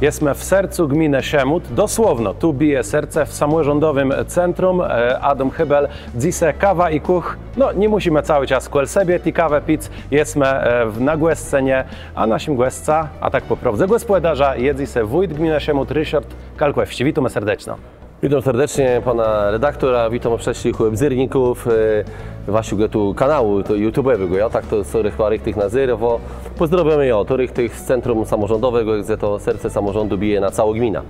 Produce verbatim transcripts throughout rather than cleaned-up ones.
Jesmë w sercu gminë Szëmôłd, dosłowno, tu bije serce, w samòrządowim centrum. E, Adóm Hébel, dzysô kawa i kùch. No, nie mùszimë całi czas kòl sebie ti kawë pic, jesmë, e, w, na gòscënie, a naszim gòscã, a tak pò prôwdze gòspòdôrzã, je dzysô wójt gminë Szëmôłd Ryszard Kalkòwsczi. Witómë serdeczno. Witóm serdecznie pana redaktora, witóm wszëtczich òbzérników, e, waszégò tu kanału, to YouTube'owégò, jo, tak to sã rëch-, richtich nazéwô. Pòzdrôwiómë, jo, tu richtich z centrum samòrządowégò, gdze to serce samòrządu bije na całą gminã.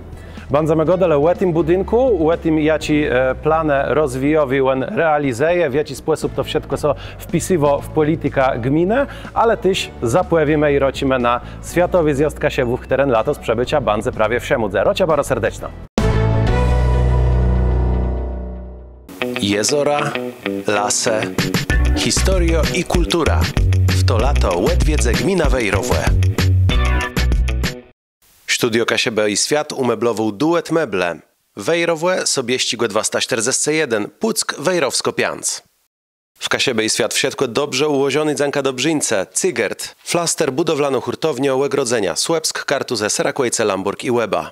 Bãdzemë gôdelë ò tim bùdinkù, ò tim, jaczé, e, planë rozwijowé òn realizëje, w jaczi spòsób to wszëtkò sã wpisywô w pòlitikã gminë, ale téż zapòwiémë i rôczimë na Swiatowi Zjôzd Kaszëbów, chtëren latos przebëcô bãdze prawie w Szëmôłdze. Rôczã baro serdeczno. Jezora, lasë, historiô i kùltura. W to lato òdwiedzë gminã Wejrowò. Studio Kaszëbë i Swiat ùmeblowôł Duet Meble. Wejrowò, Sobiesczégò dwasta sztërdzescë jeden, Pùck, Wejrowskô piãc. W Kaszëbë i Swiat wszëtkò dobrze ùłożoné dzãka Dobrzińce, Cygert, flaster, bùdowlanô hùrtowniô, ògrodzenia, Słëpsk, Kartuzë, Serakòjce, Lãbòrg i Łeba.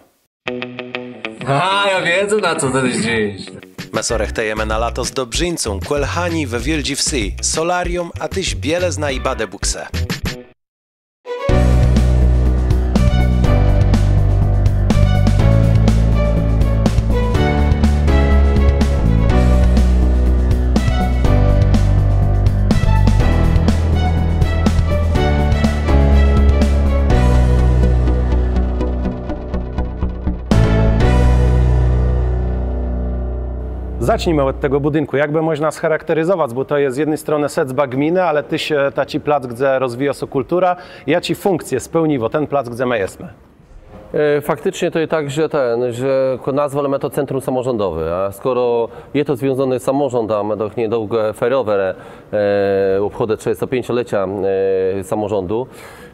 A, jô widzã, na co të zdrzisz. Më sã rëchtëjemë na lato z Dobrzińcą, kòl Hani we Wiôldżi Wsë, solarium, a téż bielëzna i badebùksë. Zacznijmë òd tegò bùdinkù. Jak bë mòżna scharakterizowac, bò to je z jedny stronë sedzba gminë, ale téż, e, taczi plac, gdze rozwijô sã kùltura. Jaczé fùnkcje spełniwô ten plac, gdze më jesmë? E, fakticznie to je tak, że ten, że kò-, nazwelë më to centrum samòrządowé, a skòro je to związóné z samòrządã, a më doch niedługò fejrowelë, e, òbchòdë trzëdzestégò piãcë lecia, e, samòrządu,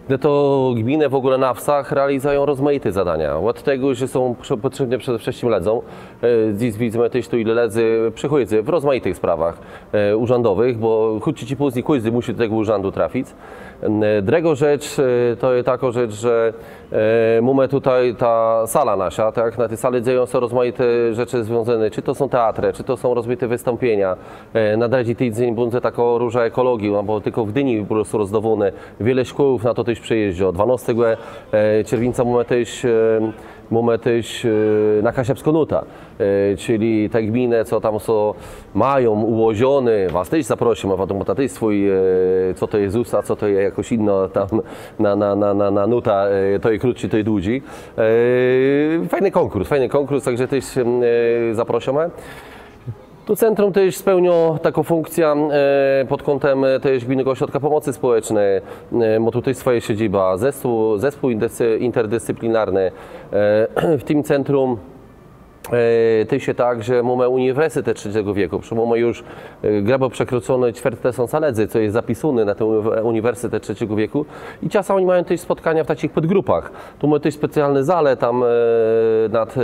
no to gminë w ògóle na wsach realizëją rozmajité zadania. Òd tegò, że są prze-, pòtrzébné przede wszëtczim lëdzóm. E, dzys widzymë téż tu, ile lëdzy przëchòdzy w rozmajitëch sprawach, e, ùrzãdowëch, bò chùdzy czë pózni kòżdi mùszi do tegò ùrzãdu trafic. E, drëgô rzecz, e, to je takô rzecz, że, e, mómë tutaj tã salã naszą, tak? Na ti salë dzeją sã rozmajité rzeczë związóné, czë to są teatrë, czë to są rozmajité wëstãpienia. E, na drëdżi tidzéń bãdze takô róża ekòlogii, no bò tëlkò w Gdini pò prostu rozdôwóné, wiele szkòłów na to téż przëjéżdżô. Dwanôstégò, e, czerwińca mómë téż, e, mómë téż, e, na Kaszëbską Nótã. E, czëli te gminë, co tam są, mają ùłożoné, was téż zaproszimë, bò to, bò to téż swój, e, co to je ZUS, a co to je jakôs jinô tam na, na, na, na, na nóta, e, to je krótszi, to je dłudżi. E, fejny kònkùrs, fejny kònkùrs, tak że téż, e, zaproszimë. Tu centrum téż spełniô taką fùnkcjã, e, pòd kątã, e, téż Gminnego Ośrodka Pomocy Społecznej, e, mô tu téż swòjã sedzibã, zespół, zespół indyscy-, interdiscyplinarny. E, w tim centrum, e, téż je tak, że mómë ùniwersytet trzecégò wiekù, prze-, mómë ju, e, grëbò przekroczoné czwierc tësąca lëdzy, co je zapisóné na ten ùniwe-, ùniwersytet trzecégò wiekù. I czasã òni mają téż spòtkania w taczich pòdgrëpach. Tu mómë téż specjalné zale tam, e, nad, e,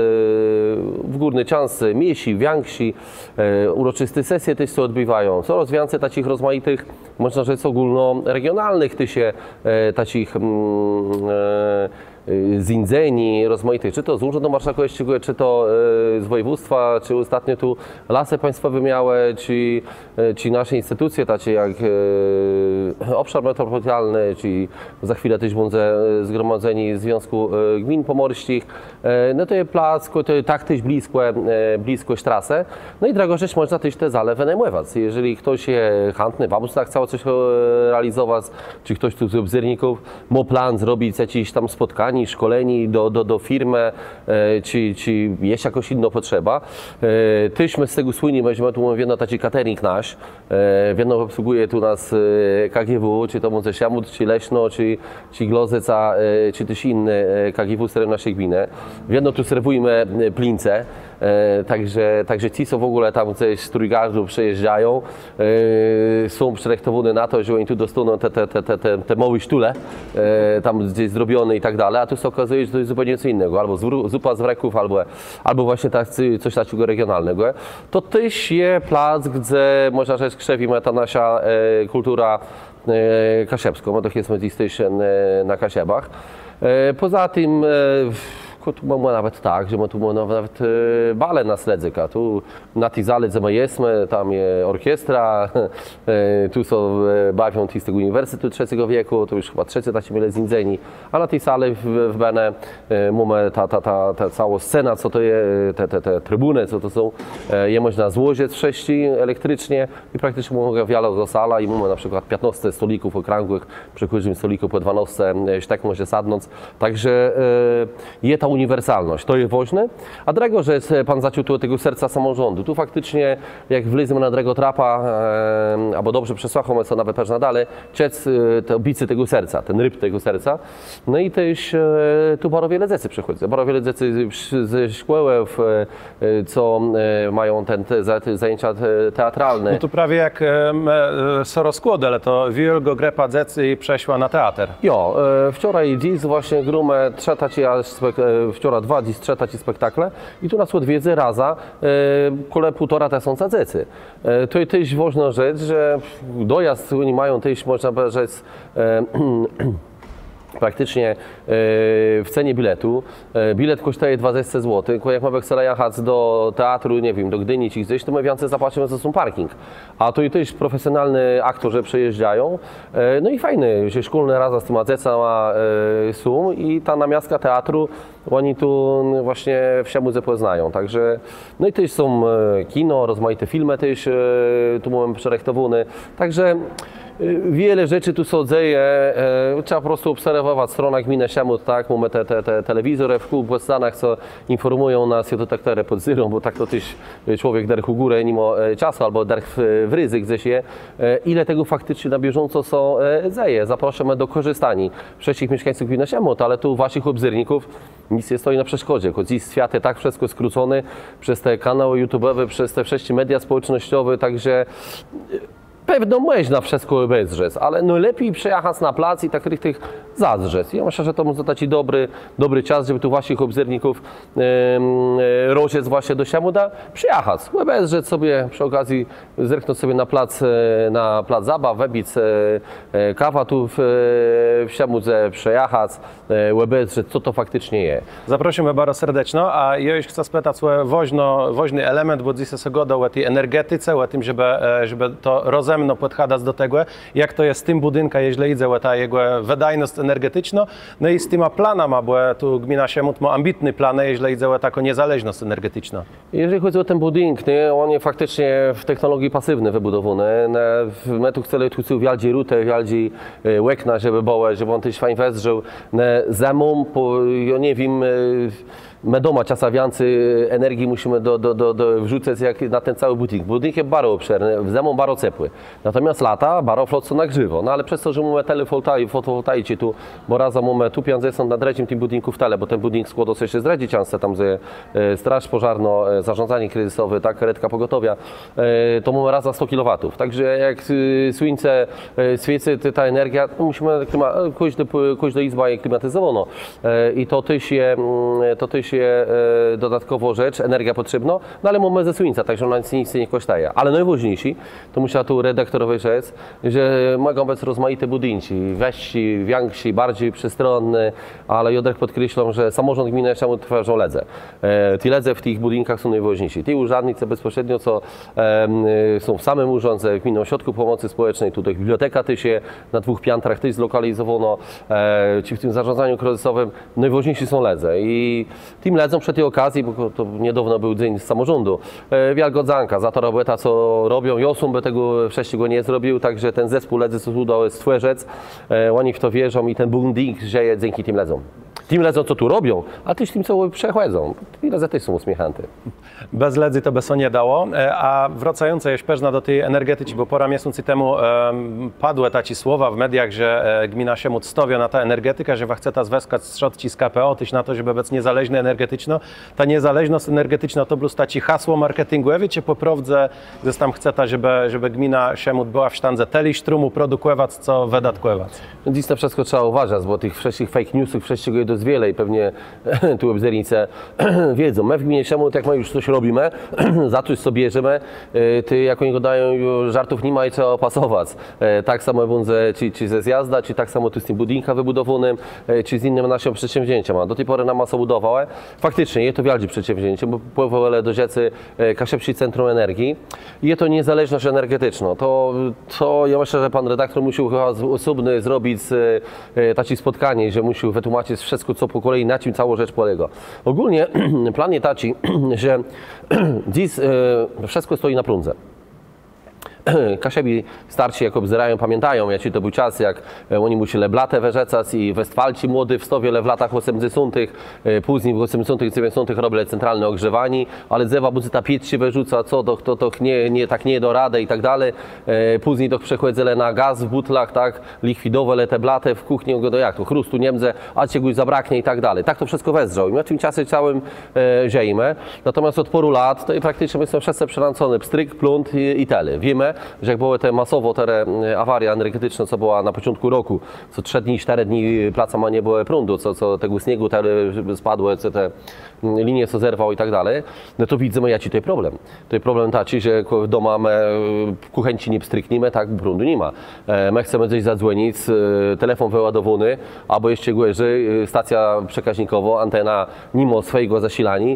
w górny czãscë, mniészi, wiãkszi, e, ùroczësté sesje téż sã òdbiwają. Corôz wiãcy taczich rozmajitëch, mòżna rzec, ògólnoregionalnëch téż je, e, taczich, mm, e, e, zéńdzenié rozmajitëch, czë to z Ùrzãdu Marszałkòwsczégò, czë to, e, z wòjewództwa, czë òstatno tu Lasë Państwòwé miałë, czë, e, czë nasze institucje, taczé jak, e, Òbszar Metropolitalny, czë za chwilã téż bãdze, e, zgromadzenié Związkù, e, Gmin Pòmòrsczich. E, no to je plac, kò-, to je tak téż blëskò, e, blëskò sztrasë. No i drëgô rzecz, mòżna téż te zale wënajmòwac. Jeżlë chtos je chãtny, wabùszna chcała cos, e, realizowac, czë chtos tu z òbzérników, mô plan zrobic jaczés tam spòtkanié, szkòlenié do, do, do firmë, e, czë, czë je jakôs jinô pòtrzeba. E, téż më z tegò słënimë, że mómë tu, mómë wiedno taczi catering nasz, e, wiedno òbsłëgùje tu nas, e, K G W, czë to mòże Szëmôłd, czë Lesno, czë, czë Głazëca, e, czë téż jiné, e, K G W z terenu naszi gminë. Wiedno tu serwùjemë, e, plińce. E, tak że, tak że ti, co w ògóle tam z Trójgardu przëjéżdżają, e, są przërëchtowóny na to, że òni tu dostóną te, te, te, te, te, te môłé sztule, e, tam gdzes zrobioné i tak dali, a tu sã òkazëje, że to je zupełno co jinégò, abò z wrô-, zupa z wrëków, abò, abò własnie tak, cos taczégò regionalnégò. To téż je plac, gdze, mòżna rzec, krzéwimë tã naszã, e, kùlturã, e, kaszëbską, bò to jesmë dzys téż, e, na Kaszëbach. E, pòza tim, e, Tu mómë nawet tak, że më tu mómë nawet e, balë na Sledzyka. Tu na ti zalë, dze më jesmë, tam je òrkiestra, e, tu sã e, bawią ti z tegò ùniwersytetu trzecégò wiekù, to ju chëba trzecé taczé mielë zéńdzenié. A na ti zalë w, w bënë e, mómë ta, ta, ta, ta całô scena, co to je, te, te, te tribùnë, co to są, e, je mòżna złożëc wszëtkò elektriczno. I prakticzno mómë wiôlgą zalã i mómë na przikłôd piãtnôsce stolëków òkrãgłëch, przë kòżdim stolëkù pò dwanôsce e, sztëk mòże sadnąc. Tak że e, je ta ùniwersalnosc, to je wôżné. A drëgô rzecz, e, pón zaczął tu òd tegò serca samòrządu. Tu fakticzno, jak wlezemë na drëgą trapã, e, abò dobrze przesłëchómë, co nawet përznã dali, czëc e, to bicé tegò serca, ten ritm tegò serca. No i téż e, tu baro wiele dzecy przëchòdzy. Baro wiele dzecy z- ze szkòłów, e, e, co e, mają ten, te, za- te zajęcia te, teatralne. No to prawie jak e, m, e, sã rozkłôdô, ale to wiôlgô grëpa dzecy przeszła na teater. Jo, e, wczora i dzys własnie grómë trzë taczé spek- e, wczora dwa, dzys trzë taczé spektakle i tu nas òdwiedzy razã e, kòle półtora tësąca dzecy. E, to je téż wôżnô rzecz, że dojazd òni mają téż, mòżna bë rzec, e, prakticzno e, w cenie biletu. E, bilet kòsztëje dwadzesce złotëch. Kò jak më bë chcelë jachac do teatru, nie wiém, do Gdini czë gdzes, to më wiãcy zapłacymë za sóm parking. A tu i téż profesjonalny aktorzë przëjéżdżają. E, no i fejn, że szkólny razã z tima dzecama e, są i ta namiastka teatru, òni tu własnie w Szëmôłdze pòznają. Tak że no i téż są e, kino, rozmajité filmë téż e, tu mómë przërëchtowóné. Tak że e, wiele rzeczi tu sã dzeje. E, trzeba pò prostu òbserwòwac stronã gminë Szëmôłd, tak? Mómë te, te, te telewizorë wkół pò scanach, co infòrmùją nas, jô to tak terô pòdzéróm, bò tak to téż e, człowiek dërch ù górë ni mô e, czasu abò dërch w, w rézë gdzes je. E, ile tegò fakticzno na bieżąco sã e, dzeje? Zaprôszómë do kòrzëstaniô. Wszëtczich mieszkańców gminë Szëmôłd, ale tu waszich òbzérników. Nick nie stoji na przeszkòdze, chòc dzys swiat je tak wszëtkò skrócony przez te kanałë YouTube'òwé, przez te wszëtczé media spòłecznoscowé, tak że e, pewno mòżna wszëtkò òbezdrzec, ale nôlepi przëjachac na plac i tak richtich zazdrzec. Jô mëszlã, że to mòże taczi dobri, dobri czas, żebë tu waszich òbzérników em, e, rôczëc własnie do Szëmôłda, przëjachac, òbezdrzec sobie, przë òkazji zerknąc sobie na plac, e, na plac zabaw, wëpic e, e, kawã tu w, e, w Szëmôłdze, przëjachac, e, òbezdrzec, co to fakticzno je. Zaprôszómë baro serdeczno, a jô jesz chcã spëtac ò wôżno, wôżny element, bò dzysô sã gôdô ò ti energetice, ò tim, żebë, e, żebë to rozëmno pòdchadac do tegò, jak to je z tim bùdinkã, jeżlë jidze ò tã jegò wëdajnosc energeticzną, no i z tima planama, bò tu gmina Szëmôłd mô ambitné planë, jeżlë jidze ò taką niezależnosc energeticzną. Jeżlë chòdzy ò ten bùdink, nié, òn je fakticzno w technologii pasywny wëbùdowóny. Ne, w- më tu chcelë, tu chcelë wiôldżé rutë, wiôldżé e, òkna, żebë bëłë, żebë òn téż fejn wëzdrzôł. Ne, zëmą, pò, jô nie wiém, e, më doma czasã wiãcy energii mùszimë do, do, do, do wrzucëc jak na ten całi bùdink. Bùdink je baro òbszerny, zëmą baro cepłi. Natomiast latã baro flot sã nagrzéwô. No ale przez to, że mómë tëli fòtowòltaiczi tu, bò razã mómë tu piãcdzesąt na drëdżim tim bùdinkù w tële, bò ten bùdink skłôdô sã jesz z drëdżi czãscë, tam dze e, straż pòżarnô, e, zarządzanié krizysowé, tak, karetka pògòtowiô, e, to mómë razã sto kilowatów. Tak że jak e, słuńce e, swiécy, to ta energiô, no, mùszimë klima- e, kòżdô, kòżdô jizba je klimatizowónô. E, i to téż je, mm, to téż je e, dodatkòwô rzecz, energiô pòtrzébnô, no ale mómë ze słuńca, tak że òna nick, nick nie kòsztëje. Ale nôwôżniészé, to mùszã tu redaktorowi rzec, że mògą bëc rozmajité bùdinczi, wëższi, wiãkszi, barżi przestronné, ale jô dërch pòdkreslóm, że samòrząd gminë Szëmôłd twòrzą lëdze. E, ti lëdze w tëch bùdinkach są nôwôżniészi. Ti ùrzãdnicë bezpòstrzédno, co em, e, są w samim ùrzãdze, w Gminnym Ośrodku Pomocy Społecznej, tu biblioteka téż je na dwùch piãtrach, téż zlokalizowónô, e, czë w tim zarządzaniu krizysowim, nôwôżniészi są lëdze. I tim lëdzóm przë ti òkazji, bò to niedôwno béł Dzéń Samòrządu, e, wiôlgô dzãka za tã robòtã, co robią. Jô sóm bë tegò wszëtczégò nie zrobił, tak że ten zespół lëdzy, co sã ùdało stwòrzëc, e, òni w to wierzą i ten bùdink żëje dzãczi tim lëdzóm. Tim lëdzóm, co tu robią, a téż tim, co przëchòdzą. Ti lëdze téż są ùsmiechniãti. Bez lëdzy to bë sã nie dało. E, a wracającë jesz përznã do ti energeticzi, bò pôrã miesãcy temù em, padłë taczé słowa w mediach, że e, gmina Szëmôłd stôwiô na tã energetikã, że wa chceta zwëskac strzódczi z K P O téż na to, żebë bëc niezależny energeticzno. Ta niezależnosc energeticznô to blós taczé hasło marketingòwé, czë pò prôwdze gdzes tam chceta, żebë, żebë gmina Szëmôłd bëła w sztãdze tëli sztrómù produkòwac, co wëdatkòwac? Dzys na wszëtkò trzeba ùwôżac, bò tëch wszëtczich fake newsów, wszëtczégò Dosc wiele i pewnie tu òbzérnicë wiedzą. Më w gminie Szëmôłd, jak më ju cos robimë, za cos sã bierzemë, tej, jak òni gôdają, ju żartów ni ma i trzeba pasowac. Tak samò bãdze czë, czë ze zjazdã, czë tak samò tu z tim bùdinkã wëbùdowónym, czë z jinyma naszima przedsięwzięciama. Do ti pòrë nama sã ùdôwało. Fakticzno je to wiôldżé przedsięwzięcie, bò pòwòłelë do rzeczë Kaszëbsczé Centrum Energii. Je to niezależnosc energeticznô. To, to jô mëszlã, że pón redaktor mùszôł chëba òsóbné zrobic taczé spòtkanié, że mùszôł wëtłómaczëc wszëtkò, co pò kòlei, na czim całô rzecz pòlégô. Ògólnie plan je taczi, że dzys wszëtkò stoji na prądze. Kaszëbi starszi, jak òbzérają, pamiãtają, jaczi to béł czas, jak òni mùszelë blatë wërzëcac i Westfalcë młodi wstôwielë w latach òsmëdzesątëch, pózni w òsmëdzesątëch, dzewiãcdzesątëch robilë centralné ògrzéwanié, ale dzëwò bãdze ta piécz sã wërzuca, co doch, to, to nie, nie, tak nie dô radë i tak dali. Pózni doch przechòdzëlë na gaz w bùtlach, tak, likwidowelë te blatë w kùchni, gôdają, jak to, chróstu nie mdze, a czegòs zabraknie i tak dali. Tak to wszëtkò wëzdrzało. I më w tim czasu całim żëjemë. Natomiast òd pôrã lat to i prakticzno më są wszëtcë przënãcony, pstrik, prąd i, i tëli. Wiémë, że jak bëłë te masowò te awarie energeticzné, co bëła na pòczątkù rokù, co trzë dni, sztërë dni placama nie bëło prądu, co, co tegò sniegù tëli spadło, co te linie sã zerwałë i tak dali, no to widzymë, jaczi to je problem. To je problem taczi, że doma më kùchenczi nie pstriknimë, tak, bò prądu ni ma. Më chcemë gdzes zadzwònic, telefón wëładowóny, abò jesz gòrzi, stacjô przekaźnikòwô, antena ni mô swòjégò zasilaniô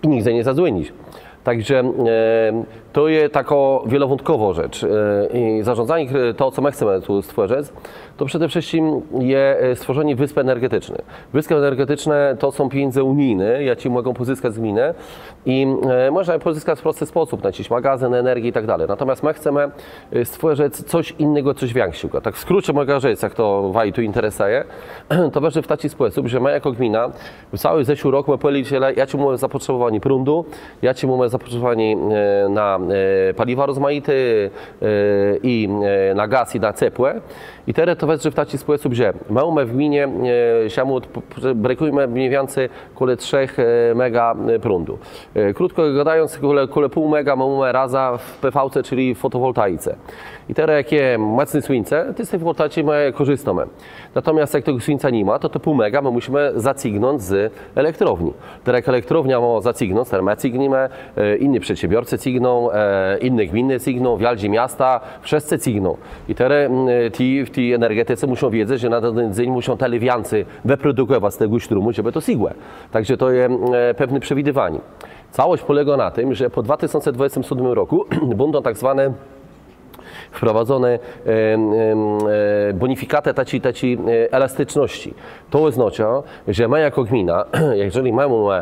i nigdze nie zadzwònic. Tak że to je takô wielowątkòwô rzecz. I zarządzanié, to, co më chcemë tu stwòrzëc, to przede wszëtczim je stwòrzenié wëspë energeticzny. Wëspë energeticzné to są pieniãdze ùnijné, jaczé mògą pòzëskac gminë. I mòżna je pòzëskac w prosti spòsób, na jaczis magazyn energii i tak dali. Natomiast më chcemë stwòrzëc cos jinégò, cos wikszégò. Tak w skrócie mògã rzec, jak to waju tu interesëje, to wëzdrzi w taczi spòsób, że më jakò gmina w całi zeszłi rok më pòlëczëlë, jaczé mómë zapòtrzebòwanié prądu, jaczé mómë zapòtrzebòwanié na paliwa rozmajité i na gaz, i na cepło. I terô to wëzdrzi w taczi spòsób, że më mómë w gminie Szëmôłd, brëkùjemë mni wiãcy kòle trzech mega prądu. Krótkò gôdając, kòle, kòle pół mega më mómë razã w P V C, czëli w fòtowòltaice. I terô jak je mòcné słuńce, tej z ti fòtowòltaiczi më kòrzistómë. Natomiast jak tegò słuńca ni ma, to to pół mega më mùszimë zacygnąc z elektrowni. Terô jak elektrowniô mô zacygnąc, terô më cygniemë, jiny przedsiębiorcë cygną, jiné gminë cygną, wiôldżé miasta, wszëtcë cygną. I terô ti w ti energetice mùszą wiedzec, że na dóny dzéń mùszą tëli wiãcy wëprodukòwac tegò sztrómù, żebë to sygło. Tak że to je pewné przewidiwanié. Całosc pòlégô na tim, że pò dwa tësące dwadzestim sódmim rokù bãdą tak zwóné wprowadzoné bònifikatë taczi, taczi elasticznoscë. To òznôczô, że më jakò gmina, jeżlë më mómë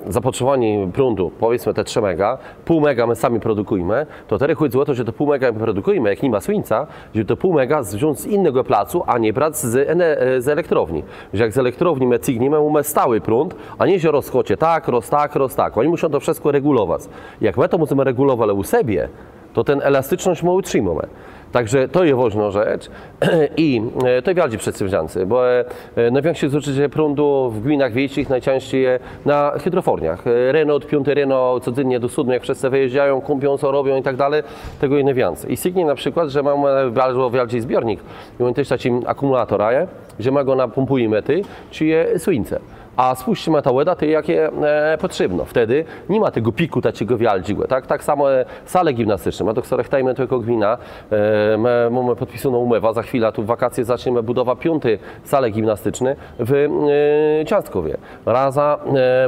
zapòtrzebòwanié prądu, pòwiédzmë, te trzë mega, pół mega më sami produkùjemë, to terô chòdzy ò to, że to pół mega më produkùjemë, jak ni ma słuńca, żebë to pół mega wząc z jinégò placu, a nie brac z elektrowni. Że jak z elektrowni më cygniemë, mómë stałi prąd, a nié, że rôz chòdzy tak, rôz tak, rôz tak. Òni mùszą to wszëtkò regùlowac. Jak më to mòżemë regùlowac ù sebie, to tã elasticznosc më ùtrzimómë. Tak że to je wôżnô rzecz. I to je wiôldżé przedsięwzięcie, bò nôwikszé zużëcé prądu w gminach wiejsczich nôczãscy je na hidrofòrniach. Reno òd piąti reno, codzénnie do sódmi, jak wszëtcë wëjéżdżają, kąpią sã, robią i tak dali, tegò je nôwicy. I sygnie na przikłôd, że mómë baro wiôldżi zbiornik i òn téż taczi akùmùlator je, że më gò napómpùjemë tej, czej je słuńce. A spùscymë tã wòdã tej, jak je pòtrzébno. Wtedë ni ma tegò pikù taczégò wiôldżégò, tak? Tak samò sale gimnasticzné. Më to so rëchtëjemë tu jakò gmina. Më mómë pòdpisóną ùmòwã, za chwilã tu w wakacje zaczniemë bùdowã piąti salë gimnasticzny w Cząstkòwie. Razã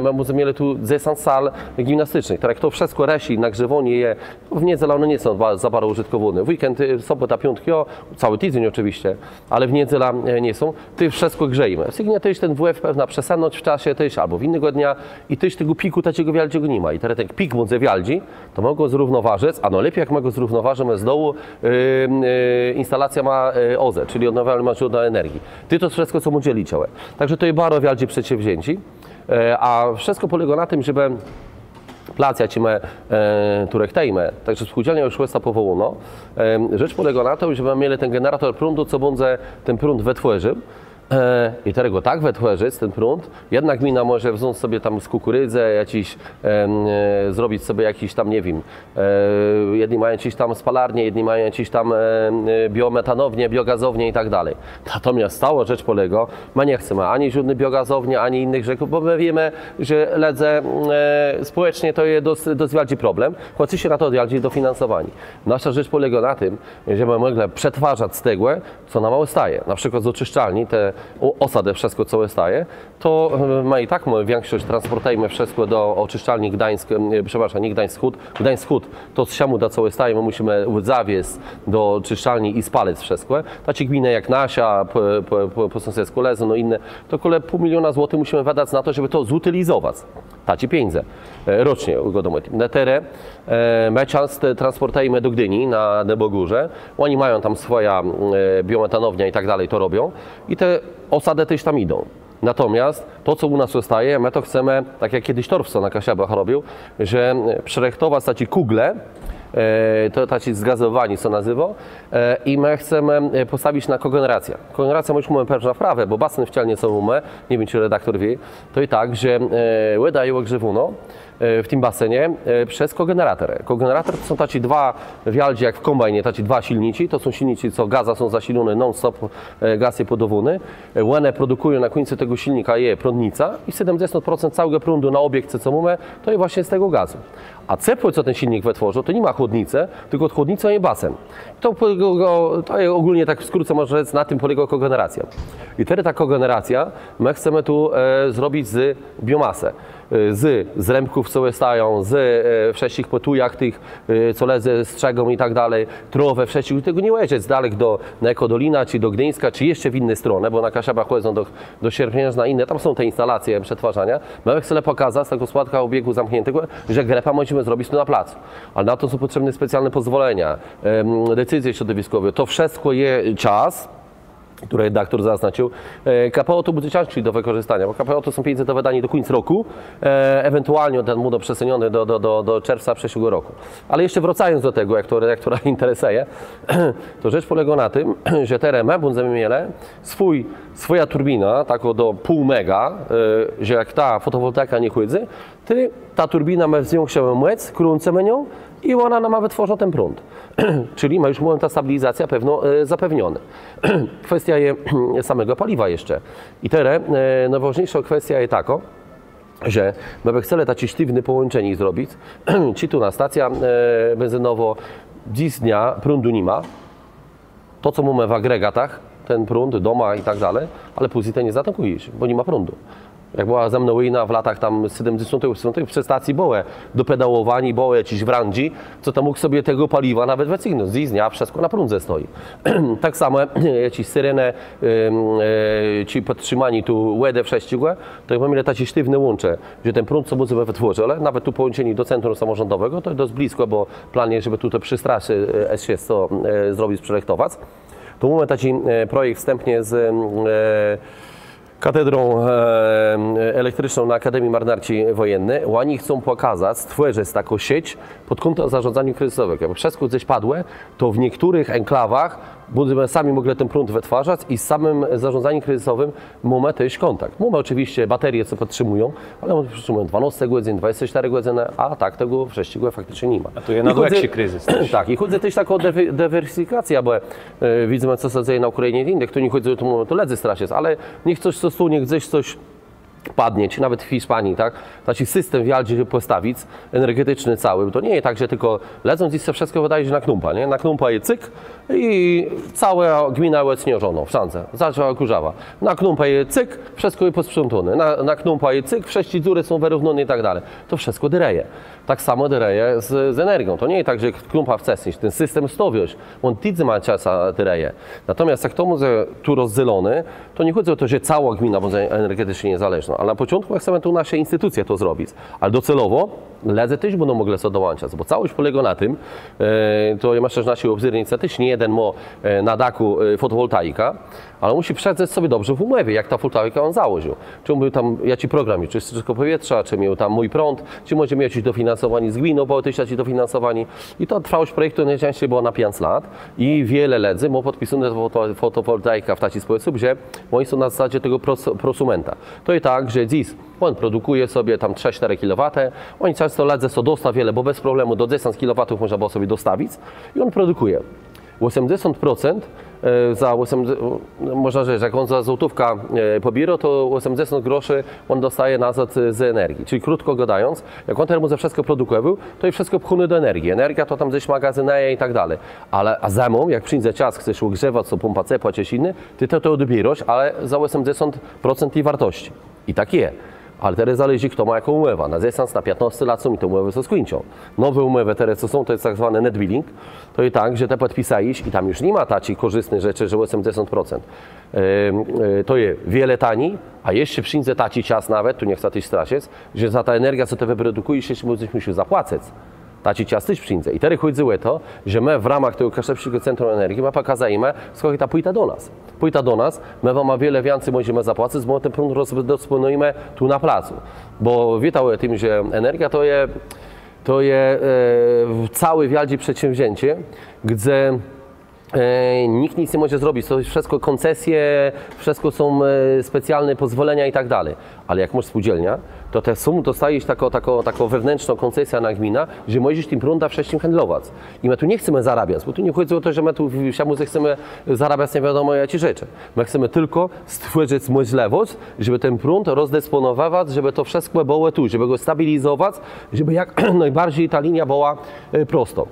më mdzemë mielë tu dzesãc sal gimnasticznëch. Tak jak to wszëtkò rëszi, nagrzéwanié je, w niedzelã òne nie są za baro ùżëtkòwóné. W weekend, sobòta, piątk, jo, całi tidzéń òczëwisce. Ale w niedzelã nie są, tej wszëtkò grzejemë. Sygnie téż ten WF pewno przesënąc w czasie téż abò w jinégò dnia i téż tegò pikù taczégò wiôldżégò ni ma. I terô ten pik mdze wiôldżi, to më gò zrównoważëc, a nôlepi jak më gò zrównoważimë z dołu instalacjama OZE, czëli òdnôwialnëma zdrojama energii. Tej to wszëtkò sã mdze liczëło. Tak że to je baro wiôldżé przedsięwzięcie, a wszëtkò pòlégô na tim, żebë plac, jaczi më tu rëchtëjemë, tak że spółdzelniô ju òsta pòwòłónô. Rzecz pòlégô na tim, żebë mielë ten generator prądu, co mdze ten prąd wëtwòrził. E, I terô gò tak wëtwòrzëc, ten prąd, jedna gmina mòże wząc sobie tam z kùkùridzë, jaczis, em, e, zrobic sobie jaczis tam, nie wiém, e, jedny mają jaczés tam spalarnie, jedny mają jaczés tam, e, e, biometanownie, biogazownie i tak dalej. Natomiast całô rzecz pòlégô, më nie chcemë ani żódny biogazownie, ani jinëch rzeczów, bò më wiémë, że lëdze, e, spòłecznie to je dosc, dosc wiôldżi problem, chòc sã na to nalôzło dofinansowanie. Naszô rzecz pòlégô na tim, że më mòglë przetwarzac z tegò, co nama òstaje. Na przikłôd z òczëszczalni, te ò-, òsadë, wszëtkò, co òstaje, to, e, më i tak, më wikszosc transpòrtëjemë wszëtkò do òczëszczalni Gduńsk, e, przeprôszóm, nié Gduńsk Wschód, Gduńsk Wschód, to z Szëmôłda, co òstaje, më mùszimë zawiezc do òczëszczalni i spalëc wszëtkò. Taczé gminë jak naszô, pò, pò, pò, pò sąsedzkù Lëzëno, no jinné, to kòle pół miliona złotëch mùszimë wëdac na to, żebë to zùtilizowac. Taczé pieniãdze. E, rocznie, gôdóm ò tim. Na terô, e, më czãsc transpòrtëjemë do Gdini, na Dãbògórzé. Òni mają tam swòjã, e, biometanowniã i tak dalej, to robią. I te òsadë téż tam jidą. Natomiast to, co ù nas òstaje, më to chcemë, tak jak czedës Torfso na Kaszëbach robił, że, e, przërëchtowac taczé kùgle, e, to taczé zgazowanié, co nazéwô, e, i më chcemë, e, pòstawic na kògeneracjã. Kògeneracjô, më ju mómë pewną wprawã, bò basen w Czelnie, co mómë, nie wiém, czë redaktór wié, to je tak, że, e, wòda je ògrzéwónô, e, w tim basenie, e, przez kògenerator. Kògenerator to są taczé dwa wiôldżé, jak w kómbajnie, taczé dwa silniczi. To są silniczi, co gazã są zasilóné non-stop, e, gaz je pòdôwóny. E, òne produkùją, na kùńcu tegò silnika je prądnica i sétmëdzesąt procent całégò prądu na òbiekce, co mómë, to je własnie z tegò gazu. A cepło, co ten silnik wëtwôrzô, to ni ma chłodnicë, tilkò chłodnicą je basen. To pò-, gò-, gò-, to je ògólnie, tak w skrócë mòżna rzec, na tim pòlégô kògeneracjô. I terô ta kògeneracjô, më chcemë tu, e, zrobic z biomasë, e, z, z rëmpków, co òstają, z, e, wszëtczich pòtujach tëch, e, co lëdze strzëgą i tak dalej, trôwë, wszëtczich, tegò nie wòżëc dali do, na Ekodolina, czë do Gduńska, czë jesz w jinné stronë, bò na Kaszëbach chòdzą do, do Sierpińca, na jinné, tam są te jinstalacje przetwarzaniô. Më chcemë pòkazac, tak z gòspòdarką òbiegù zamkniãtégò, że grëpã mòżemë zrobic tu na placu. Ale na to są pòtrzébné specjalné pòzwòlenia, em, decyzje strzodowiskòwé. To wszëtkò je czas, chtërne redaktór zaznacził. E, K P O to bãdze cãższi do wëkòrzëstaniô, bò K P O to są pieniãdze do wëdaniô do kùńca rokù, e, ewentualno ten bãdze przesëniony do, do, do, do czerwca przëszłégò rokù. Ale jesz wracając do tegò, jak to redaktora interesëje, to rzecz pòlégô na tim, że terô më bãdzemë mielë swój, swòjã turbinã, taką do pół mega, e, że jak ta fòtowòltaika nie chòdzy, tej ta turbina mô zwiãkszoną mòc, krãcymë nią i òna nama wëtwôrzô ten prąd. Czëli më ju mómë tã stabilizacjã pewno, e, zapewnioną. Kwestiô je samégò paliwa jesz. I terô, e, nôwôżniészô kwestiô je takô, że më bë chcelë taczé sztiwné pòłączenié zrobic, czë tu na stacjã, e, benzynową, dzysdnia prądu ni ma, to, co mómë w agregatach, ten prąd, doma i tak dalej, ale pózni të nie zatankùjesz, bò ni ma prądu. Jak bëła zëmnô wòjna w latach tam sétmëdzesątëch, òsmëdzesątëch, przë stacji bëłë do pedałowaniô, bëłë jaczés wrãdżi, co tam mógł sobie tegò paliwa nawet wëcygnąc. Dzysdnia wszëtkò na prądze stoji. Tak samò jaczés syrenë, em, e, czë pòdtrzimanié tu wòdë, wszëtczégò, to jak mómë taczé sztiwné łącze, że ten prąd, co bãdzemë wëtwôrzelë, nawet tu pòłączenié do centrum samòrządowégò, to dosc blëskò, bò plan je, żebë tu te przestraszë, e, S sześć, co, e, zrobic, przërëchtowac. Tu mómë taczi, e, projekt wstãpnie z, e, katedrą, e, elektriczną na Akademii Marynarczi Wòjenny. Òni chcą pòkazac, stwòrzëc taką sieć pòd kątã zarządzaniô krizysowégò. Bò wszëtkò gdzes padło, to w niechtërnëch enklawach bãdzemë sami mòglë ten prąd wëtwarzac i z samim zarządzanim krizysowim mómë téż kòntakt. Mómë òczëwiscë baterie, co pòdtrzimùją, ale òne pòdtrzimùją dwanôsce gòdzyn, dwadzesce sztërë gòdzënë, a tak tegò wszëtczégò fakticzno ni ma. A tu je nôdłëgszi krizys téż. Tak, i chòdzy téż tak ò dywer-, dywersyfikacjã, bò, e, widzymë, co sã dzeje na Ùkrajinie i jindze. Tu nie chòdzy ò to, mómë tu lëdzy straszëc, ale niech cos, co stónie, gdzes cos padnie, czë nawet w Hiszpanii, tak? Taczi system wiôldżi, żebë pòstawic, energeticzny całi. To nie je tak, że tëlkò lëdzóm dzys sã wszëtkò wëdôwô, że na knąpa, nié? Na knąpa je cyk i całô gmina je òdsnieżonô, wszãdze. Zaczãła kùrzawa. Na knąpa je cyk, wszëtkò je pòsprzątóné. Na, na knąpa je cyk, wszëtczé dzurë są wërównóné i tak dali. To wszëtkò dérëje. Tak samò dérëje z, z energią. To nie je tak, że knąpa wcësniesz, ten system stôwiôsz, òn téż mô czas, a dérëje. Natomiast jak to mòże tu rozdzeloné, to nie chòdzy ò to, że całô gmina bãdze energeticzno niezależnô, ale na pòczątkù më chcemë tu nasze institucje to zrobic, ale docelowò, Lëdze téż bãdą mòglë sã dołączac, bò całosc pòlégô na tim, e, to jô mëszlã, że naszi òbzérnicë téż nié jeden mô, e, na dakù, e, fòtowòltaikã, ale mùszi przezdrzec sobie dobrze w ùmòwie, jak tã fòtowòltaikã òn założił. Czë miôł tam jaczi program czëstégò pòwietrza, czë miôł tam Mój Prąd, czë mòże miôł jaczés dofinansowanié z gminą, bò téż taczé dofinansowanié. I ta trwałosc projektu nôczãscy bëła na piãc lat i wiele lëdzy mô pòdpisóné fòto-, fòtowòltaikã w taczi spòsób, że òni są na zasadze tegò pros-, prosumenta. To je tak, że dzys òn produkùje sobie tam trzë, sztërë kilowatë, òni czãsto, lëdze so dostôwelë, bò bez problemù do dzesãc kilowatów mòżna bëło sobie dostawic i òn produkùje. Òsmëdzesąt procent, e, za òsem, mòżna rzec, jak òn za złotówkã, e, pòbiérô, to òsmëdzesąt groszi òn dostaje nazôd, e, z energii. Czëli krótkò gôdając, jak òn terô mòże wszëtkò produkòwôł, to je wszëtkò pchóné do energii. Energiô to tam dzes magazynëje i tak dali. Ale a zëmą, jak przińdze czas, chcesz ògrzewac, to pómpa cepła czë jiné, të to, to òdbiérôsz, ale za òsmëdzesąt procent ti wartoscë. I tak je. Ale terô zależi, chto mô jaką ùmòwã. Na dzesãc, na piãtnôsce lat są i te ùmòwë sã skùńczą. Nowé ùmòwë terô, co są, to je tak zwóny net billing. To je tak, że të pòdpisôł jes i tam ju ni ma taczi kòrzëstny rzeczë, że òsmëdzesąt procent. Em, e, to je wiele tani, a jesz przińdze taczi czas nawet, tu nie chcã téż straszëc, że za tã energiã, co të wëprodukùjesz, jesz bãdzesz mùszôł zapłacëc. Taczi czas téż przińdze. I terô chòdzy ò to, że më w ramach tegò Kaszëbsczégò Centrum Energii më pòkazëjemë, słëchôjta, pòjta do nas. Pòjta do nas, më wama wiele wiãcy mòżemë zapłacëc, bò më ten prąd rozdëspònëjemë tu na placu. Bò wiéta ò tim, że energiô to je, to je, e, całé wiôldżé przedsięwzięcie, gdze e, nicht nick ni mòże zrobic. To je wszëtkò kòncesje, wszëtkò są, e, specjalné pòzwòlenia i tak dali. Ale jak môsz spółdzelniã, to të sóm dostôwôsz taką, taką, taką wewnãtrzną kòncesjã na gminã, że mòżesz tim prądã wszëtczim handlowac. I më tu nie chcemë zarabiac, bò tu nie chòdzy ò to, że më tu w Szëmôłdze chcemë zarabiac nie wiadomò jaczé rzeczë. Më chcemë tylkò stwòrzëc mòżlëwòsc, żebë ten prąd rozdëspònowëwac, żebë to wszëtkò bëło tu, żebë gò stabilizowac, żebë jak nôbarżi ta liniô bëła, e, prostô.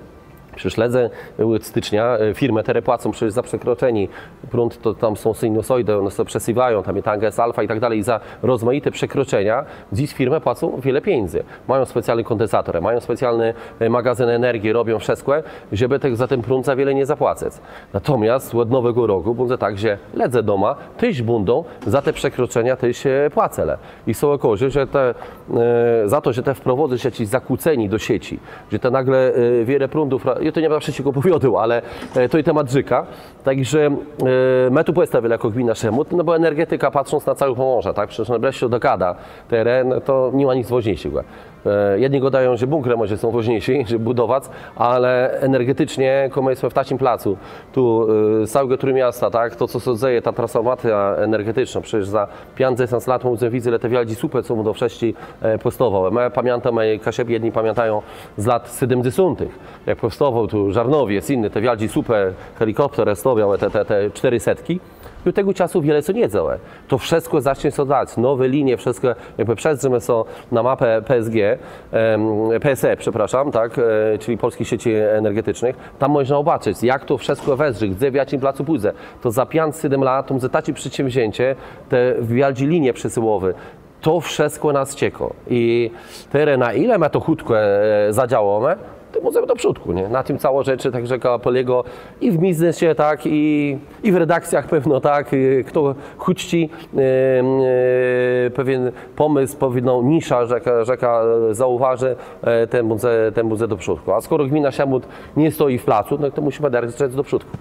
Przecã lëdze, e, òd stëcznia, e, firmë terô płacą przecã za przekroczenié. Prąd to tam są sinusoidë, òne sã przesuwają, tam je tangent alfa i tak dali. I za rozmajité przekroczenia dzys firmë płacą wiele pieniãdzy. Mają specjalné kòndensatorë, mają specjalné, e, magazynë energii, robią wszëtkò, żebë te, za ten prąd za wiele nie zapłacëc. Natomiast òd nowégò rokù bãdze tak, że lëdze doma téż bãdą za te przekroczenia téż, e, płacëlë. I są òkôzô, że te, e, za to, że të wprowôdzôsz jaczés zakłócenié do sieci, że të nôgle, e, wiele prądów, ra-, jô to nie bãdã wszëtczégò òpòwiôdôł, ale, e, to je temat rzéka. Tak że, e, më tu pòstawilë jakò gmina Szëmôłd, no bò energetika, patrząc na całé Pòmòrzé, tak, przecã nôblëższô dekada, teren, to ni ma nic wôżniészégò. E, jedny gôdają, że bùnkrë mòże są wôżniészé, żebë bùdowac, ale energeticzno, kò më jesmë w taczim placu, tu, e, z całégò Trójmiasta, tak, to, co sã dzeje, ta transfòrmacjô energeticznô, przecã za piãc, dzesãc lat më widzã, le te wiôldżé słupë, co mdą wszëtczé, e, pòstôwałë. Më pamiãtómë, Kaszëbi jedny pamiãtają z lat sétmëdzesątëch, jak pòstôwôł tu Żarnowiec, jiné, te wiôldżé słupë, helikòpterë stôwiałë, te, te, te sztërësetczi. I òd tegò czasu wiele sã nie dzeje. To wszëtkò zacznie sã dac. Nowé linie, wszëtkò, jakbë przezdrzimë sã na mapã P S G, em, P S E, przeprôszóm, tak, e, czëli Pòlskich Sieci Energeticznëch. Tam mòżna òbaczëc, jak to wszëtkò wëzdrzi, gdze w jaczim placu pùdze. To za piãc, sétmë lat, to mdze taczé przedsięwzięcie, te wiôldżé linie przesyłowé. To wszëtkò nas czekô. I terô, na ile më to chùtkò, e, zadzejómë, tim mòże do przódkù, nié? Na tim całô rzecz, tak rzekã, pòlégô i w biznesie, tak, i, i w redakcjach pewno, tak, i chto chùtczi, e, e, pewien pòmësł, pewną niszã, rzekã, rzekã, e, zaùwôżi, e, ten mdze, ten mdze do przódkù. A skòro gmina Szëmôłd nie stoji w placu, no to mùszimë dali rzec do przódkù.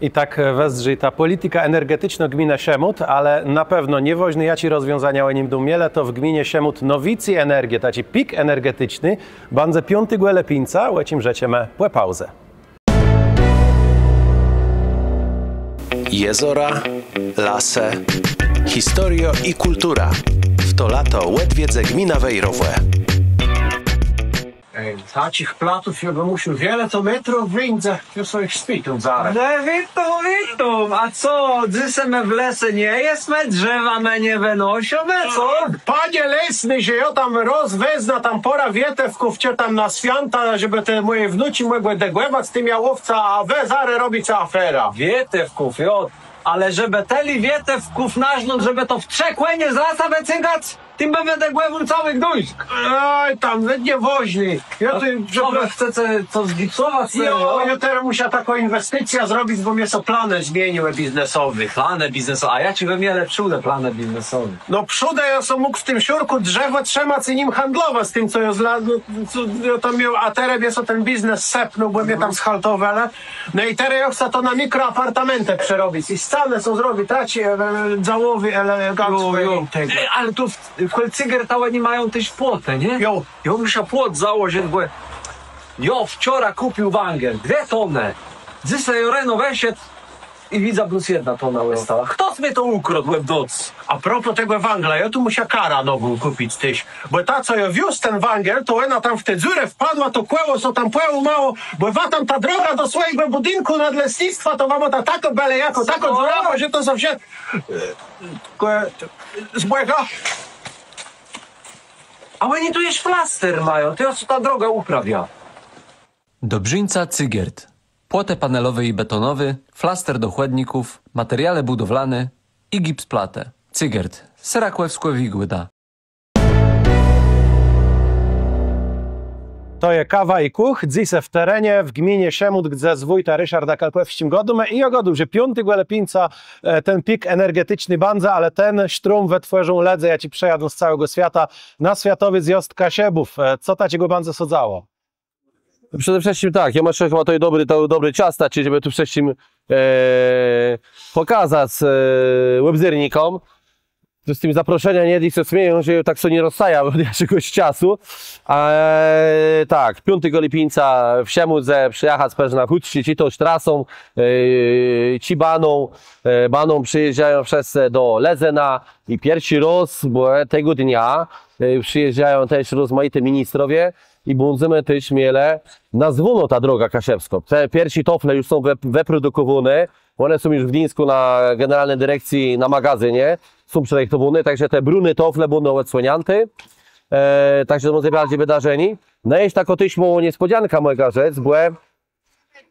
I tak, e, wëzdrzi ta pòlitika energeticznô gminë Szëmôłd, ale na pewno, niewôżné jaczé rozwiązania òni mdą mielë, to w gminie Szëmôłd nowicé energie, taczi pik energeticzny, bãdze piątégò lëpińca, ò czim rzeczemë pò pauze. Jezora, lasë, historiô i kùltura. W to lato òdwiedzë gminã Wejrowò. Ej, taczich platów jô bë mùszôł wiele to métrów wińdze, jô so jich spitóm zarô. No witóm, witóm. A co, dzysô më w lese nie jesmë, drzewa më nie wënôszómë, co? Panie lesny, że jô tam rôz wezmã tam pôrã wietewków, czë tam na swiãta, żebë te mòje wnuczi mògłë dëgòwac z tim jałówcã, a wë zarô robice aferã. Wietewków, jo. Ale żebë tëli wietewków nażnąc, żebë to w trzë kònie z lasa wëcygac? Tim bë wëdëgòwôł całi Gduńsk. Oj, tam, wë nie wôżné. Jô tu, przeprôszóm. Chcece to zgipsowac? Jo, jô terô mùszã taką inwesticjã zrobic, bò mie sã planë zmieniłë biznesowé. Planë biznesowé. A jaczé wë mielë przódë planë biznesowé? No przódë jô so mógł w tim szurkù drzewò trzëmac i nim handlowac, z tim, co jô zla-, no, co jô tam miôł, a terô mie sã ten biznes sëpnął, bò mie tam schaltowelë. No i terô jô chcã to na mikroapartamentë przerobic. I scanë so zrobic, taczé, e, e, dzałowé, elegancko. Jo, jo. I tegò. E, ale to w, w Holcyger to òni mają téż płotë, nié? Jo. Jô mùszã płot założëc, bò jô wczora kùpił wãdżel, dwie tonë. Dzysô jô reno wëszedł i widzã, blós jedna tona òstała. Chtos mie to ùkrôdł w noc. A propos tegò wãgla, jô tu mùszã karã nową kùpic téż. Bò ta, co jô wiózł ten wãdżel, to òna tam w tã dzurã wpadła, to kòło sã tam pòłómało, bò wa tam ta droga do swòjégò bùdinkù nadlesnictwa, to wa mòta takô bële jakô, takô dzurawô, że to zawsze, e, kò-, z bòkù. A òni tu jesz flaster mają, to jô so tã drogã ùprawiã. Dobrzińca Cygert. Płotë panelowé i betonowé, flaster do chòdników, materiałë bùdowlané i gipsplatë. Cygert. Serakòwskô Wigòda. To je Kawa i Kùch, dzysô w terenie, w gminie Szemud, gdze z wójtã Riszardã Kalkòwsczim gôdómë i jô gôdôł, że piątégò lëpińca, e, ten pik energeticzny bãdze, ale ten sztrom wëtwòrzą lëdze, jaczi przëjadą z całégò swiata na Swiatowi Zjôzd Kaszëbów. E, co taczégò bãdze sã dzało? Przede wszëtczim tak, jô mëszlã, że chëba to je dobri, to dobri czas taczi, żebë tu wszëtczim, e, pòkazac, e, òbzérnikóm. Z tim zaproszenim, nié, i sã smieją, że tak sã nie rozstajã òd jaczégòs czasu. E, tak, piątégò lëpińca w Szemùdze, przëjachac, pewno, na Chùcczé, czë to trasą, e, czë baną, e, baną przëjéżdżają wszëtcë do Lëzëna i pierszi rôz, bò tegò dnia, e, przëjéżdżają téż rozmajiti ministrowie, i bãdzemë téż mielë nazwóną tã drogã kaszëbską. Te pierszi tôfle ju są wë-, wëprodukòwóné, òne są ju w Gduńskù na generalny direkcji, na magazynie, są przërëchtowóné, tak że te bruné tôfle bãdą òdsłoniãté. E, tak że to bãdze wiôldżé wëdarzenié. No i je takô téż môłô niespòdzónka, mògã rzec, bò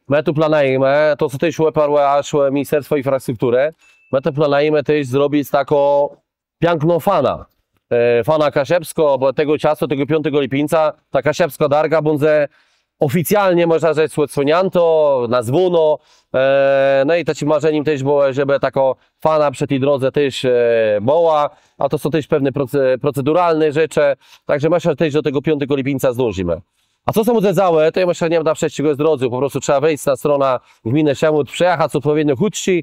më tu planëjemë, to sã téż òparło jaż ò Ministerstwò Infrastrukturë, më tu planëjemë téż zrobic taką piãkną fanã. E, fanã kaszëbską, bò tegò czasu, tegò piątégò lëpińca, ta kaszëbskô darga bãdze òficjalno, mòżna rzec, òdsłoniãtô, nazwónô. E, no i taczim marzenim téż bëło, żebë takô fana przë ti drodze téż, e, bëła, a to są téż pewné proce-, proceduralné rzeczë, tak że mëszlã, że téż do tegò piątégò lëpińca zdążimë. A co sã bãdze dzało, to jô mëszlã, nie mdã wszëtczégò zdrôdzôł, pò prostu trzeba wéńc na stronã gminë Szemùd, przëjachac òdpòwiedno Chùcczé.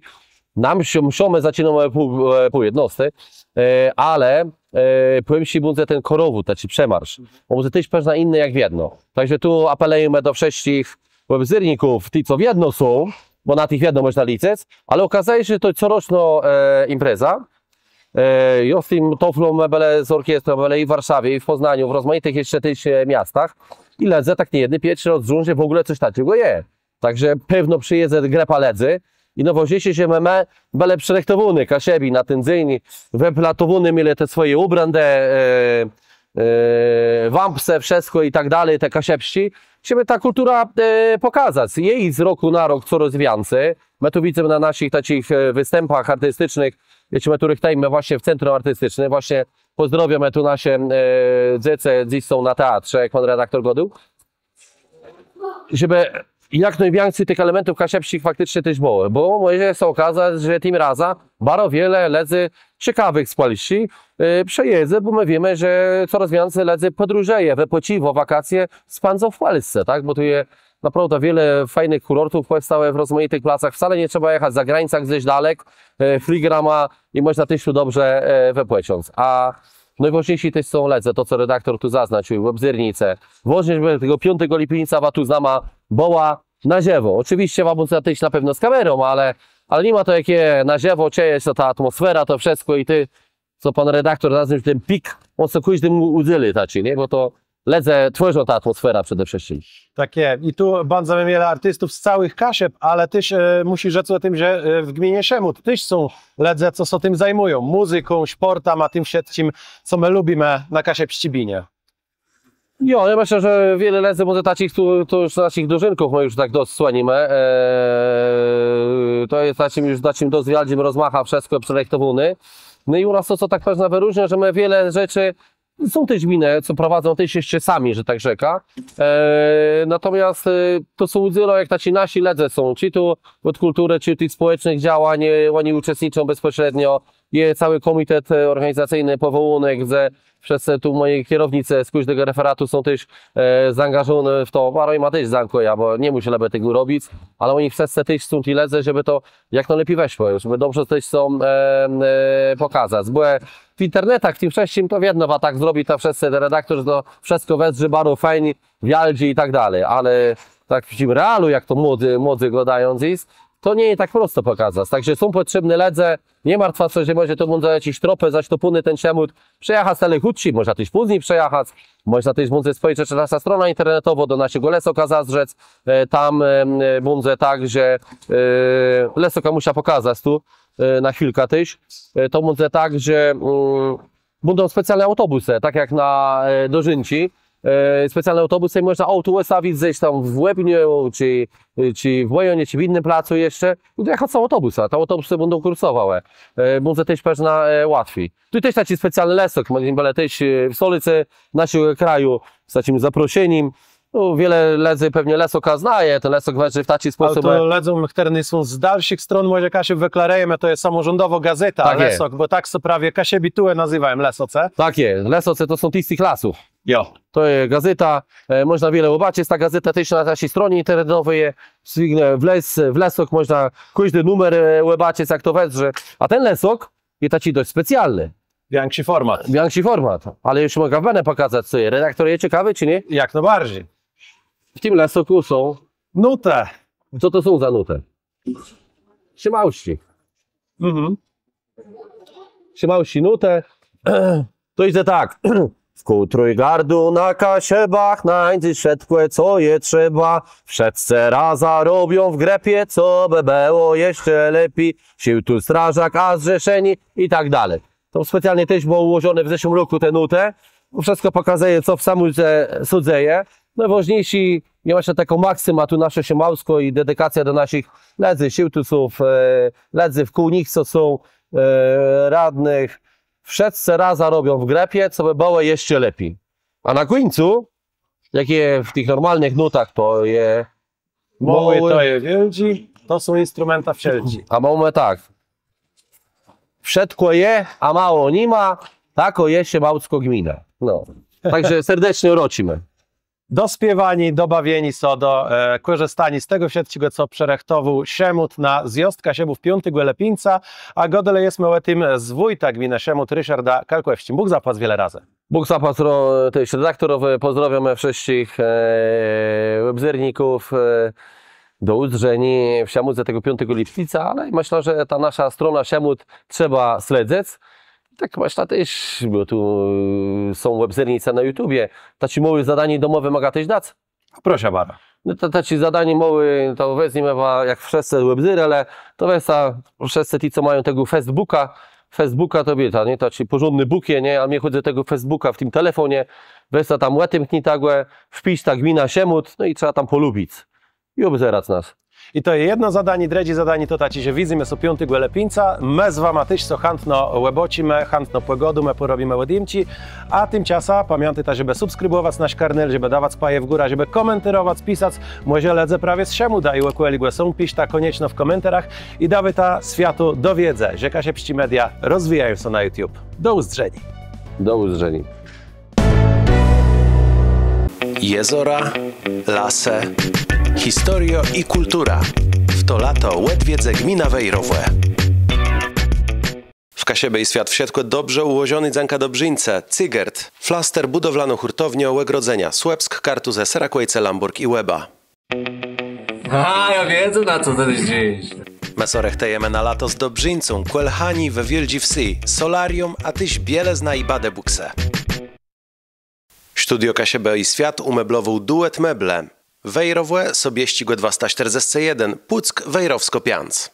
Naszé msze më zaczinómë ò pół, e, pół jednôsti, e, ale, e, pòwiém cë, bãdze ten kòrowód, taczi przemarsz. Òn bãdze téż pewno jiny jak wiedno. Tak że tu apelëjemë do wszëtczich òbzérników, ti, co wiedno są, bò na tëch wiedno mòżna liczëc, ale òkazëje sã, że to coroczno, e, impreza. E, jô z tim tôflą, bëlë z òrkestrą, bëlë i w Warszawie, i w Pòznaniu, w rozmajitëch jesz téż, e, miastach. I lëdze tak niejedny pierszi rôz widzą, że w ògóle cos taczégò je. Tak że pewno przëjedze grëpa lëdzy. I nôwôżniészé, że më, më bëlë przërëchtowóny, Kaszëbi, na ten dzéń, wëplatowóné mielë te swòje ùbranié, e, e, wãpse, wszëtkò i tak dali, te kaszëbsczé, żebë tã kùlturã, e, pòkazac. Je ji z rokù na rok corôz wiãcy. Më tu widzymë na naszich taczich, e, wëstãpach artisticznëch, jaczé më tu rëchtëjemë własnie w Centrum Artisticznym, własnie pòzdrôwiómë tu nasze, e, dzecë, dzys są na teatrze, jak pón redaktor gôdôł. Żebë jak nôwiãcy tëch elementów kaszëbsczich fakticzno téż bëło, bò mòże sã òkazac, że tim razã baro wiele lëdzy cekawëch z Pòlsczi, e, przëjedze, bò më wiémë, że corôz wiãcy lëdzy pòdróżëje, wëpòcziwô, wakacje spãdzô w Pòlsce, tak? Bò tu je naprôwdã wiele fejnëch kùrortów pòwstałëch w rozmajitëch placach. Wcale nie trzeba jachac za grańcã, gdzes dalek, e, fligrama i mòżna téż tu dobrze, e, wëpòcząc. A nôwôżniészi téż są lëdze, to co redaktor tu zaznacził, òbzérnicë. Wôżné, żebë tegò piątégò lëpińca wa tu z nama bëła na żëwò. Òczëwisce wa bãdzeta téż na pewno z kamerą, ale, ale ni ma to jak je na żëwò, czëje sã ta atmòsfera, to wszëtkò i ti, co pón redaktor zaznaczôł, ten pik, òn sã kòżdémù ùdzeli taczi, nié? Bò to lëdze twòrzą tã atmòsferã przede wszëtczim. Tak je. I tu baro wiele artistów z całëch Kaszëb, ale téż, e, mùszi rzec ò tim, że, e, w gminie Szemud téż są lëdze, co sã tim zajmùją, mùzyką, szpòrtã, a tim wszëtczim, co më lubimë na kaszëbsczi binie. Jo, jô mëszlã, że wiele lëdzy mòże taczich tu, tu ju z naszich dożinków më ju tak dosc słënimë. E, to je taczim ju, taczim dosc wiôldżim rozmachã wszëtkò przërëchtowóné. No i ù nas to, co tak mòżna wëróżnic, że më wiele rzeczi, są téż gminë, co prowadzą téż jesz sami, że tak rzekã. E, natomiast e, to sã ùdzelô, jak taczi naszi lëdze są, czë to òd kùlturë, czë tëch spòłecznëch działań, e, òni ùczestniczą bezpòstrzédno. Je całi kòmitet e, òrganizacyjny pòwòłóny, gdze wszëtcë tu mòji czerownicë z kòżdégò referatu są téż e, zaangażowóny w to. Baro jima téż dzãkùjã, bò nie mùszelëbë tegò robic, ale òni wszëtcë téż są ti lëdze, żebë to jak nôlepi wëszło, żebë dobrze téż sã e, e, pòkazac. Bò w internetach, w tim wszëtczim, to wiedno wa tak zrobi, to wszëtcë, ten redaktor, że to wszëtkò wëzdrzi baro fejn, wiôldżi i tak dali, ale tak w tim realu, jak to młodi, młodi gôdają dzys, to nie je tak prosto pòkazac. Tak że są pòtrzébny lëdze, nie martwta sã, że mòże to bãdze jaczis tropë, zasztopóny ten Szëmôłd, przëjachac tëli chùdzy, mòżna téż pózni przëjachac, mòżna téż bãdze spòjrzec na naszã stronã internetową, do naszégò Lesôka zazdrzec, e, tam e, bãdze tak, że e, Lesôka mùszã pòkazac tu, e, na chwilkã téż. E, to bãdze tak, że mm, bãdą specjalné aùtobùsë, tak jak na e, dożinczi. E, specjalné aùtobùsë, mòżna aùto òstawic gdzes tam w Łebniu, czë, czë w Bòjonie, czë w jinym placu jesz. I dojachac aùtobùsã, te aùtobùsë bãdą kùrsowałë. E, bãdze téż pewno e, łatwi. Tu téż taczi specjalny Lesôk, mòże bë téż e, w stolëcë naszégò kraju z taczim zaproszenim. No, wiele lëdzy pewno Lesôka znaje, ten Lesôk wëzdrzi w taczi spòsób. Ale to lëdzóm, chtërny są z dalszich strón, mòże kąsk wëklarëjemë, to je samòrządowô gazéta, tak je. Lesôk, bò tak sã prawie Kaszëbi tuwò nazywają, Lesôcë. Tak je, Lesôcë to są ti z tëch lasów. Jo. To je gazéta, e, mòżna wiele òbaczëc, ta gazéta téż na naszi stronie internetowi je, sygnie w Les-, w Lesôk mòżna kòżdi numer e, òbaczëc, jak to wëzdrzi. A ten Lesôk je taczi dosc specjalny. Wikszi fòrmat. Wikszi fòrmat. Ale ju mògã wama pòkazac, co je. Redaktor je cekawi, czë nié? Jak nôbarżi. W tim Lesôkù są nótë. Co to są za nótë? Szëmôłdzczé. Mhm. Szëmôłdzczé nótë. To jidze tak. W kùtrôj gardu na Kaszëbach nańdzesz wszëtkò, co je trzeba. Wszëtcë razã robią w grëpie, co bë bëło jesz lepi. Szôłtës, strażak, a Zrzeszenié i tak dali. To specjalnie téż bëło ùłożoné w zeszłim rokù te nótë. Wszëtkò pòkazëje, co w Szëmôłdze sã dzeje. Nôwôżniészé, jô mëszlã, takô maksyma tu naszô szëmôłdzkô i dedikacjô do naszich lëdzy, szôłtësów, e, lëdzy wkół nich, co są, e, radnëch. Wszëtcë razã robią w grëpie, co bë bëło jesz lepi. A na kùńcu, jak je w tëch normalnëch nótach, to je môłi, môłi to je wiôldżi, to są instrumenta wszelczé. A mómë tak. Wszëtkò je, a mało ni ma, takô je szëmôłdzkô gmina. No. Tak że serdeczno rôczimë. Do spiéwaniô, do bawieniô sã, do e, kòrzëstaniô z tegò wszëtczégò, co przërëchtowôł Szëmôłd na Zjôzd Kaszëbów piątégò lëpińca, a gôdelë jesmë ò tim z wójtã gminë Szëmôłd Riszardã Kalkòwsczim. Bóg zapłac wiele razy. Bóg zapłac ro-, téż redaktorowi, pòzdrôwiómë wszëtczich e, òbzérników. E, do ùzdrzeniô w Szëmôłdze tegò piątégò lëpińca, ale mëszlã, że ta naszô strona Szëmôłd trzeba sledzëc. Tak mëszlã téż, bò tu e, są òbzérnicë na YouTubie. Taczé môłé zadanié domòwé mògã téż dac? Proszã baro. No to taczé zadanié môłé, to wezmiemë wa, jak wszëtcë òbzérelë, to wezta wszëtcë ti, co mają tegò Facebooka. Facebooka to wiéta, nié? Taczi pòrządny bùk je, nié? A mie chòdzy ò tegò Facebooka w tim telefónie. Wezta tam òtemknijta gò, wpiszta gmina Szëmôłd, no i trzeba tam pòlubic. I òbzerac nas. I to je jedno zadanié, drëdżé zadanié to taczé, że widzymë sã piątégò lëpińca, më z wama téż sã chãtno òbôczimë, chãtno pògôdómë, pòrobimë òdjimczi, a timczasã pamiãtôjta, żebë subskribòwac nasz kanal, żebë dawac paje w górã, żebë kòmentérowac, pisac, mòże lëdze prawie z Szëmôłda i òkòlégò są, piszta kònieczno w kòmentarach i dôwôjta swiatu do wiédzë, że Kaszëbsczé Media rozwijają sã na YouTube. Do ùzdrzeniô. Do ùzdrzeniô. Jezora, lasë, historiô i kùltura. W to lato òdwiedzë gminã Wejrowò. W Kaszëbë i Swiat wszëtkò dobrze ùłożoné dzãka dobrzińcë Cygert, flaster, bùdowlanô hùrtowniô, ògrodzenia, Słëpsk, Kartuzë, Serakòjce, Lãbòrg i Łeba. A, jô widzã, na co të zdrzisz. Më sã rëchtëjemë na lato z dobrzińcą, Kòl Hani we Wiôldżi Wsë, solarium, a téż bielëzna i badebùksë. Studio Kaszëbë i Swiat ùmeblowôł Duet Meble. Wejrowò, Sobiesczégò dwasta sztërdzescë jeden, Pùck, Wejrowskô piãc.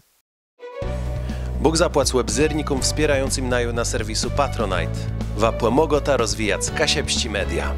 Bóg zapłac òbzérnikóm wspiérającym naju na serwisu Patronite. Wa pòmôgôta rozwijac Kaszëbsczé Media.